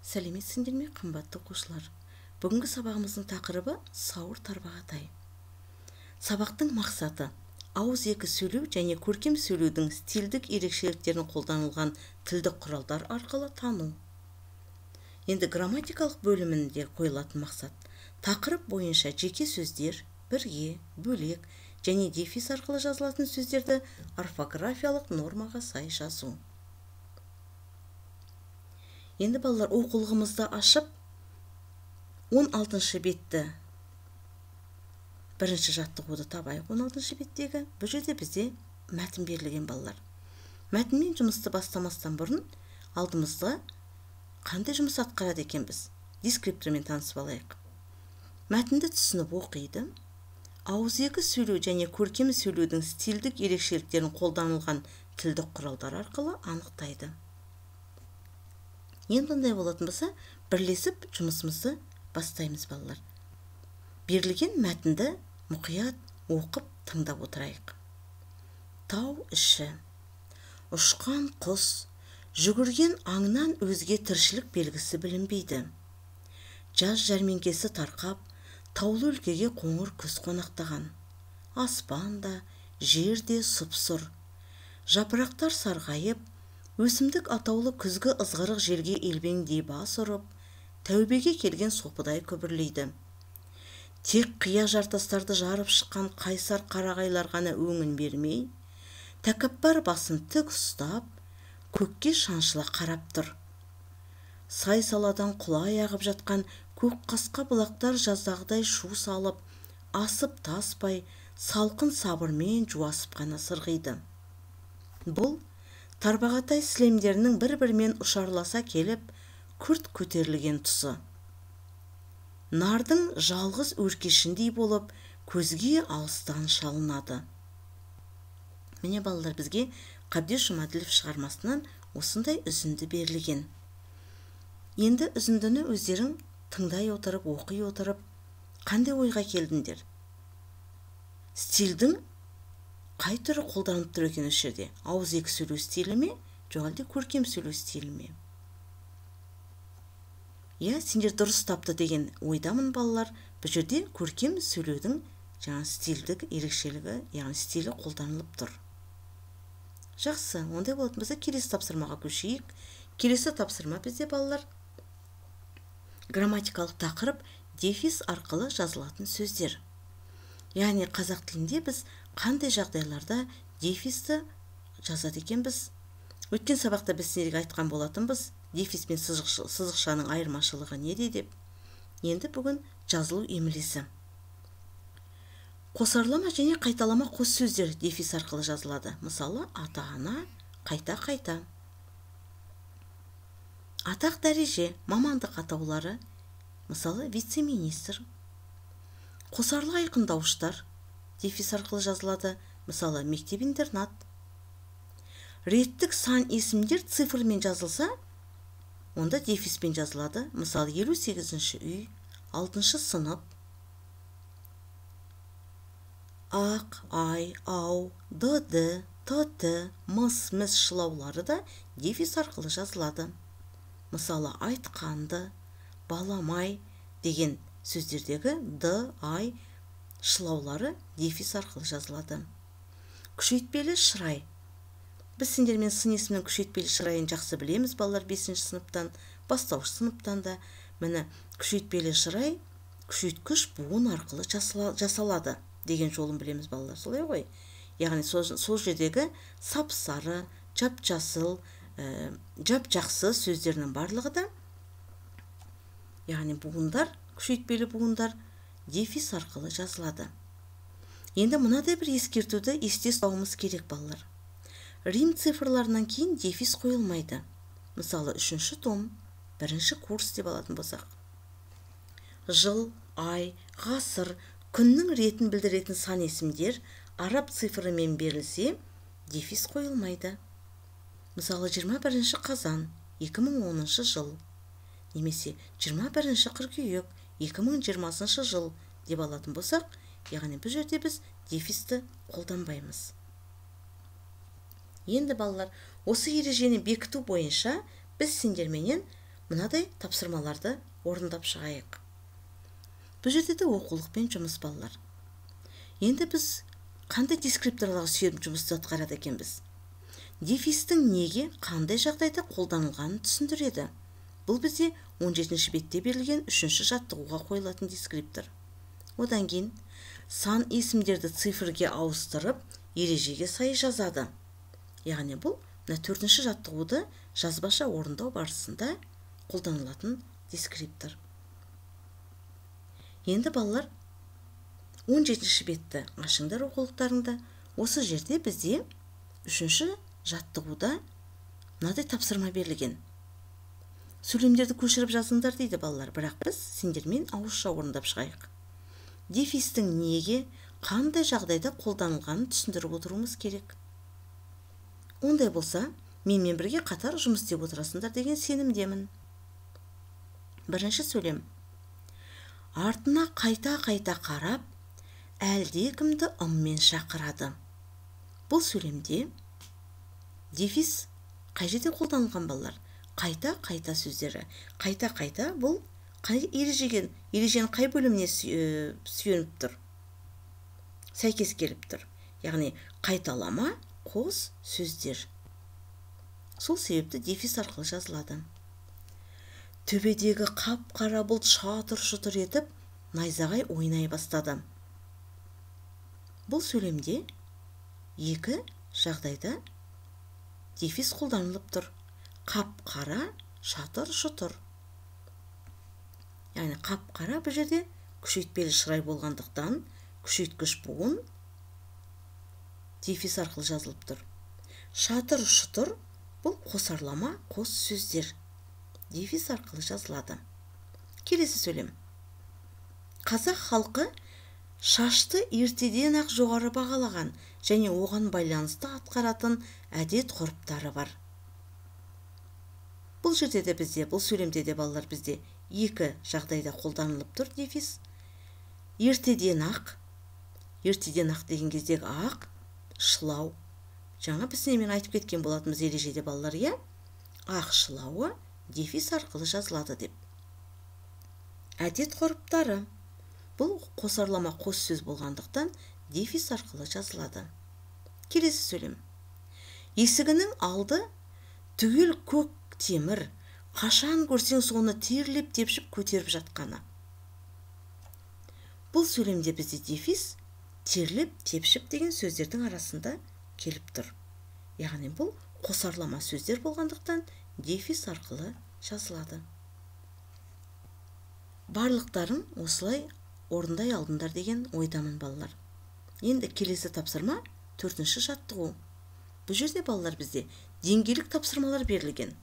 Сәлеметсіңдер ме, қымбатты оқушылар? Бүгінгі сабағымыздың тақырыбы сауыр тарбағатай. Сабақтың мақсаты ауызекі сөйлеу және көркем сөйлеудің стильдік ерекшеліктерін қолданылған тілдік құралдар арқылы тану. Енді грамматикалық бөлімінде қойылатын мақсат тақырып бойынша жеке сөздер, бірге, бөлек және дефис арқылы жазылатын сөздерді орфографиялық нормаға сай жазу. Енді балалар, оқулығымызды ашып, 16-шы бетті бірінші жаттығуды табайық. 16-шы беттегі бұл жерде бізде мәтін берілген балалар. Мәтінмен жұмысты бастамастан бұрын алдымызда қандай жұмыс атқарады екенбіз? Дескриптормен танысып алайық. Мәтінді түсініп оқиды. Ауызекі сөйлеу және көркем сөйлеудің стильдік ерекшеліктерін қолданылған тілдік құралдар арқылы анықтайды. Енді ондай болатын болса, бірлесіп жұмысымызды бастаймыз балалар. Берілген мәтінді мұқият оқып тыңдап отырайық. Тау іші. Ұшқан құс, жүгірген аңнан өзге тіршілік белгісі білінбейді. Жаз жәрмеңкесі тарқап, таулы өлкеге қоңыр күз қонақтаған. Аспан да, жер де сұп-сұр. Жапырақтар сарғайып, өсімдік атаулы күзгі ызғырық желге елбеңдей бас ұрып, тәубеге келген сопыдай күбірлейді. Тек қия жартастарды жарып шыққан қайсар қарағайлар ғана өңін бермей, тәкаппар басын тік ұстап, көкке шаншыла қарап тұр. Сай саладан құлай ағып жатқан көк қасқа бұлақтар жаздағыдай шу салып, асып таспай, салқын сабырмен жуасып қана сырғиды. Бұл тарбағатай сілемдерінің бір-бірімен ұшарласа келіп, күрт көтерілген тұсы. Нардың жалғыз өркешіндей болып, көзге алыстан шалынады. Міне балалар, бізге Қабдеш Жұмаділов шығармасынан осындай үзінді берілген. Енді үзіндіні өздерің тыңдай отырып, оқи отырып, қандай ойға келдіңдер? Стильдің қай түрі қолданылып тұр екен осы жерде? Ауызекі сөйлеу стилі ме, жоқ әлде көркем сөйлеу стилі ме? Иә, сендер дұрыс тапты деген ойдамын балалар. Бұл жерде көркем сөйлеудің жаңа стильдік ерекшелігі, яғни стилі қолданылып тұр. Жақсы, ондай болатын болса келесі тапсырмаға көшейік. Келесі тапсырма бізде балалар грамматикалық тақырып дефис арқылы жазылатын сөздер. Яғни қазақ тілінде біз қандай жағдайларда дефисті жазады екенбіз? Өткен сабақта біз сендерге айтқан болатынбыз, дефис пен сызықшаның айырмашылығы неде деп. Енді бүгін жазылу емлесі. Қосарлама және қайталама қос сөздер дефис арқылы жазылады. Мысалы, ата-ана, қайта-қайта. Атақ дәреже, мамандық атаулары, мысалы, вице-министр. Қосарлы айқындауыштар дефис арқылы жазылады, мысалы, мектеп-интернат. Реттік сан есімдер цифрмен жазылса, онда дефиспен жазылады, мысалы, 58-ші үй, 6-шы сынып. Ақ, ай, ау, д, д, т, т, мыс, міс шылаулары да дефис арқылы жазылады. Мысалы, айтқанды, баламай деген сөздердегі д, ай шылаулары дефис арқылы жазылады. Күшейтпелі шырай. Біз сендермен сын есімнің күшейтпелі шырайын жақсы білеміз балалар, 5-ші сыныптан, бастауыш сыныптан да. Міне, күшейтпелі шырай күшейткіш буын арқылы жасалады деген жолын білеміз балалар, солай ғой? Яғни сол жердегі сап-сары, жап-жасыл, жап-жақсы сөздерінің барлығы да, яғни буындар, күшейтпелі буындар дефис арқылы жазылады. Енді мынадай бір ескертуді есте ұстауымыз керек балалар. Рим цифрларынан кейін дефис қойылмайды. Мысалы, 3-ші том, 1-ші курс деп алатын болсақ. Жыл, ай, ғасыр, күннің ретін білдіретін сан есімдер араб цифрымен берілсе, дефис қойылмайды. Мысалы, 21 қазан 2010 жыл немесе 21 қыркүйек 2020 жыл деп алатын болсақ, яғни бұл жерде біз дефисті қолданбаймыз. Енді балалар, осы ережені бекіту бойынша біз сендерменен мынадай тапсырмаларды орындап шығайық. Бұл жерде де оқулықпен жұмыс балалар. Енді біз қандай дескрипторларға сүйеніп жұмысты атқарады екенбіз? Дефистің неге, қандай жағдайда қолданылғанын түсіндіреді. Бұл бізде 17-ші бетте берілген 3-ші жаттығуға қойылатын дескриптор. Одан кейін сан есімдерді цифрге ауыстырып, ережеге сай жазады. Яғни бұл мына 4-ші жаттығуды жазбаша орындау барысында қолданылатын дескриптор. Енді балалар 17-ші бетті ашыңдар оқулықтарыңда. Осы жерде бізде 3-ші жаттығуда мынадай тапсырма берілген. Сөйлемдерді көшіріп жазыңдар дейді балалар, бірақ біз сендермен ауызша орындап шығайық. Дефистің неге, қандай жағдайда қолданылғанын түсіндіріп отыруымыз керек. Ондай болса, менімен бірге қатар жұмыс істеп отырасыңдар деген сенімдемін. Бірінші сөйлем. Артына қайта-қайта қарап, әлдекімді ыммен шақырады. Бұл сөйлемде дефис қай жерде қолданылған балалар? Қайта-қайта сөздері. Қайта-қайта бұл қай ереженің қай бөліміне сүйеніп тұр? Сәйкес келіп тұр. Яғни қайталама қос сөздер. Сол себепті дефис арқылы жазылады. Төбедегі қап-қара бұлт шатыр-шұтыр етіп, найзағай ойнай бастады. Бұл сөйлемде екі жағдайда дефис қолданылып тұр. Қап-қара, шатыр-шұтыр. Яғни қап-қара бұл жерде күшейтпелі шырай болғандықтан күшейткіш буын дефис арқылы жазылып тұр. Шатыр-шұтыр бұл қосарлама қос сөздер. Дефис арқылы жазылады. Келесі сөйлем. Қазақ халқы шашты ертеден ақ жоғары бағалаған және оған байланысты атқаратын әдет ғұрыптары бар. Бұл жерде де бізде, бұл сөйлемде де балалар бізде екі жағдайда қолданылып тұр дефис. Ертеден ақ, ертеден ақ деген кездегі ақ, шылау. Жаңа біз немен айтып кеткен болатынбыз ережеде балалар, иә? Ақ шылауы дефис арқылы жазылады деп. Әдет ғұрыптары. Бұл қосарлама қос сөз болғандықтан дефис арқылы жазылады. Келесі сөйлем. Есігінің алды түгел көк темір, қашан көрсең соны терлеп тепшіп көтеріп жатқаны. Бұл сөйлемде бізде дефис терлеп тепшіп деген сөздердің арасында келіп тұр. Яғни бұл қосарлама сөздер болғандықтан дефис арқылы жазылады. Барлықтарын осылай орындай алдыңдар деген ойдамын балалар. Енді келесі тапсырма 4-ші жаттығу. Бұл жерде балалар бізде деңгейлік тапсырмалар берілген.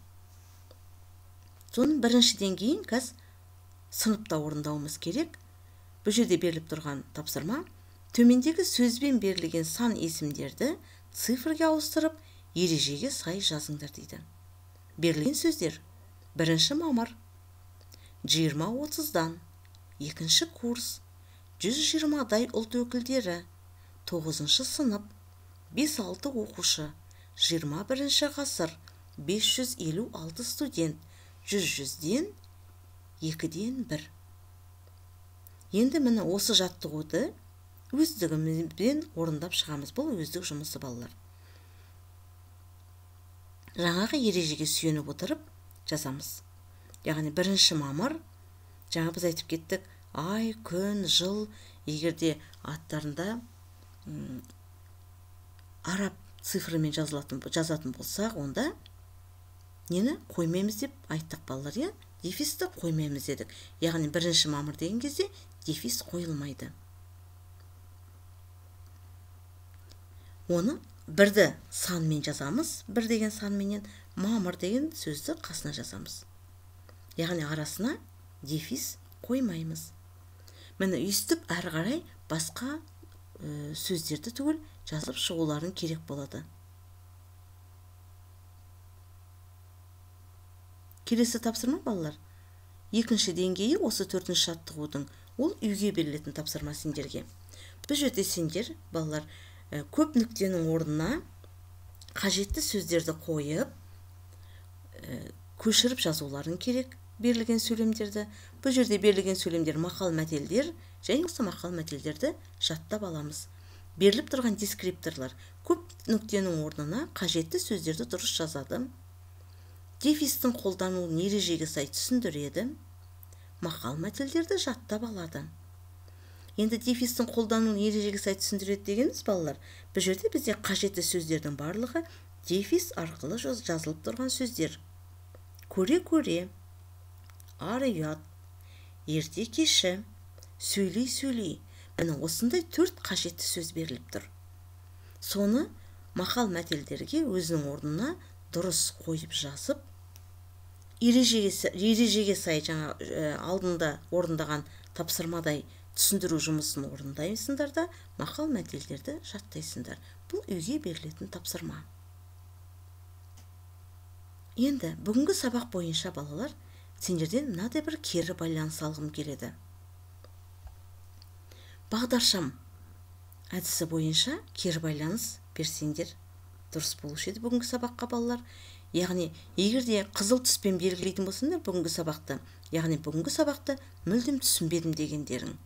Соның бірінші деңгейін қазір сыныпта орындауымыз керек. Бұл жерде беріліп тұрған тапсырма төмендегі сөзбен берілген сан есімдерді цифрге ауыстырып, ережеге сай жазыңдар дейді. Берілген сөздер: 1 мамыр, 20:30-дан, 2 курс, 120-дай ұлт өкілдері, 9 сынып, 5-6 оқушы, 21 ғасыр, 556 студент, 100-ден, 2-ден 1. Енді міне осы жаттығуды өздігімізбен орындап шығамыз. Бұл өздік жұмысы балалар. Жаңағы ережеге сүйеніп отырып жазамыз. Яғни 1 мамыр, жаңа біз айтып кеттік, ай, күн, жыл, егер де аттарында араб цифрымен жазатын болсақ, онда нені қоймаймыз деп айттық балалар, иә? Дефисті қоймаймыз дедік. Яғни 1 мамыр деген кезде дефис қойылмайды. Оны бірді санмен жазамыз, бір деген санменен мамыр деген сөзді қасына жазамыз. Яғни арасына дефис қоймаймыз. Міне өйстіп әрі қарай басқа сөздерді түгел жазып шығуларың керек болады. Келесі тапсырма балалар. Екінші деңгейі осы 4-ші жаттығудың, ол үйге берілетін тапсырма сендерге. Бұл жерде сендер балалар көп нүктенің орнына қажетті сөздерді қойып, Көшіріп жазуларың керек берілген сөйлемдерді. Бұл жерде берілген сөйлемдер мақал мәтелдер және осы мақал мәтелдерді жаттап аламыз. Беріліп тұрған дескрипторлар көп нүктенің орнына қажетті сөздерді дұрыс жазады. Дефистің қолданылуын ережеге сай түсіндіреді. Мақал мәтелдерді жаттап алады. Енді дефистің қолданылуын ережеге сай түсіндіреді дегеніміз, балалар, бұл жерде бізде қажетті сөздердің барлығы дефис арқылы жазылып тұрған сөздер. Көре-көре, ар ұят, ерте кеші, сөйлей-сөйлей. Міне осындай 4 қажетті сөз беріліп тұр. Соны мақал мәтелдерге өзінің орнына дұрыс қойып жазып, ережеге сай жаңа алдында орындаған тапсырмадай түсіндіру жұмысын орындайсыңдар да мақал мәтелдерді жаттайсыңдар. Бұл үйге берілетін тапсырма. Енді бүгінгі сабақ бойынша, балалар, сендерден мынадай бір кері байланыс алғым келеді. Бағдаршам әдісі бойынша кері байланыс берсеңдер дұрыс болушы еді бүгінгі сабаққа, балалар. Яғни, егер де қызыл түспен белгілейтін болсаңдар бүгінгі сабақты, яғни бүгінгі сабақты мүлдем түсінбедім дегендерің.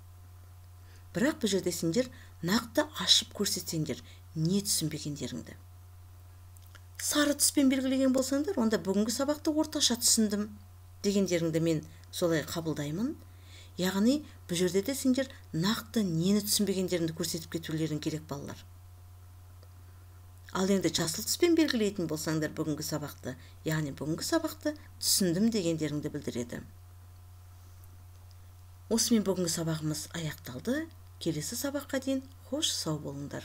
Бірақ бұл жерде сендер нақты ашып көрсетсеңдер не түсінбегендеріңді. Сары түспен белгілеген болсаңдар, онда бүгінгі сабақты орташа түсіндім дегендеріңді мен солай қабылдаймын. Яғни, бұл жерде де сендер нақты нені түсінбегендеріңді көрсетіп кетулерің керек, балалар. Ал енді жасыл түспен белгілейтін болсаңдар бүгінгі сабақты, яғни бүгінгі сабақты түсіндім дегендеріңді білдіреді. Осымен бүгінгі сабағымыз аяқталды. Келесі сабаққа дейін қош сау болыңдар.